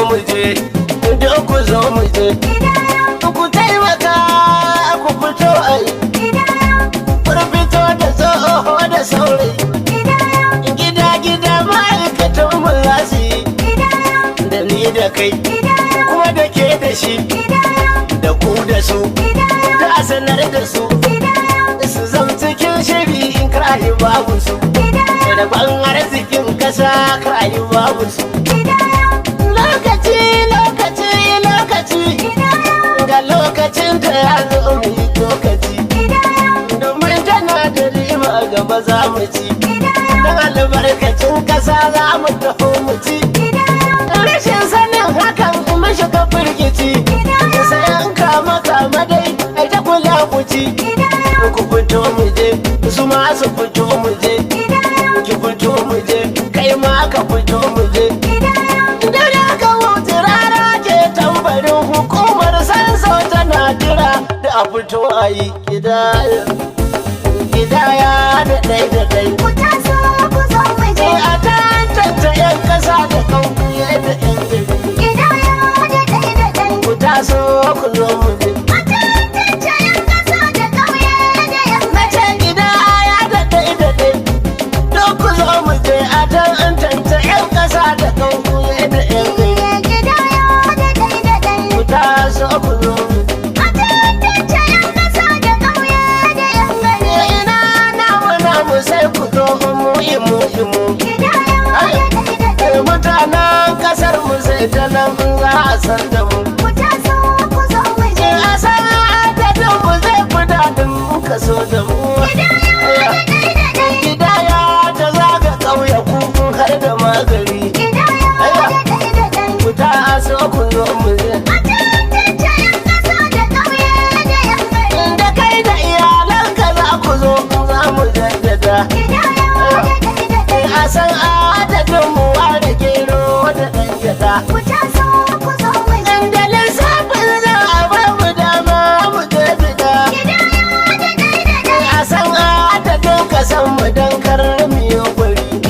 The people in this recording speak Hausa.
mu je, duk ku zo mu je. Ku taimaka ku fito ai, kun fito da tsoho da saurayi. Gida gida ma'aikatan mu za su yi, da ni da kai, kuma da ke da shi, da ku da su, da a sanar da su, su zam cikin shiri in kar babu su. Rabon arzikin kasa kar babu su. Lokaci, lokaci, lokaci, ga lokacin da ya zo mu yi lokaci. Domin tana da riba gaba za mu ci. Don albarkacin kasa za mu taho mu ci. Rashin sanin hakan mun shiga firgici. Sai an kama kama dai, ai ta kula ku ci. Ku fito mu je, su ma su fito mu je. Ki fito mu je, kai ma ka fito mu je. Dare ka wuce rara ke tambarin hukumar sanso tana jira da a fito a yi kidaya. Kidaya da ɗai da ɗai. Ku taso ku zo mu je. A tantance 'yan ƙasa da ƙauye da 'yan gari. Kidaya da ɗai da ɗai. Ku taso ku zo mu je. A tantance 'yan ƙasa da ƙauye da 'yan Na ce kidaya da ɗai da ɗai. Don ku zo mu je a tantance 'yan ƙasa da ƙauye da 'yan gari. Kidaya da ɗai da ɗai. Ku taso ku zo mu je. A tantance 'yan ƙasa da ƙauye da 'yan gari. Ina namu namu sai ku zo mu imu imu. Kidaya da ɗai da ɗai. Mutanen kasar mu sai ta nan za a san da mu. Ku taso ku zo mu je. A san adadin mu zai fi daɗin kaso da mu. Kidaya da ɗai da ɗai. Kidaya ta zaga ƙauye ku har da magari. Kidaya da ɗai da ɗai. Ku taso ku zo mu je.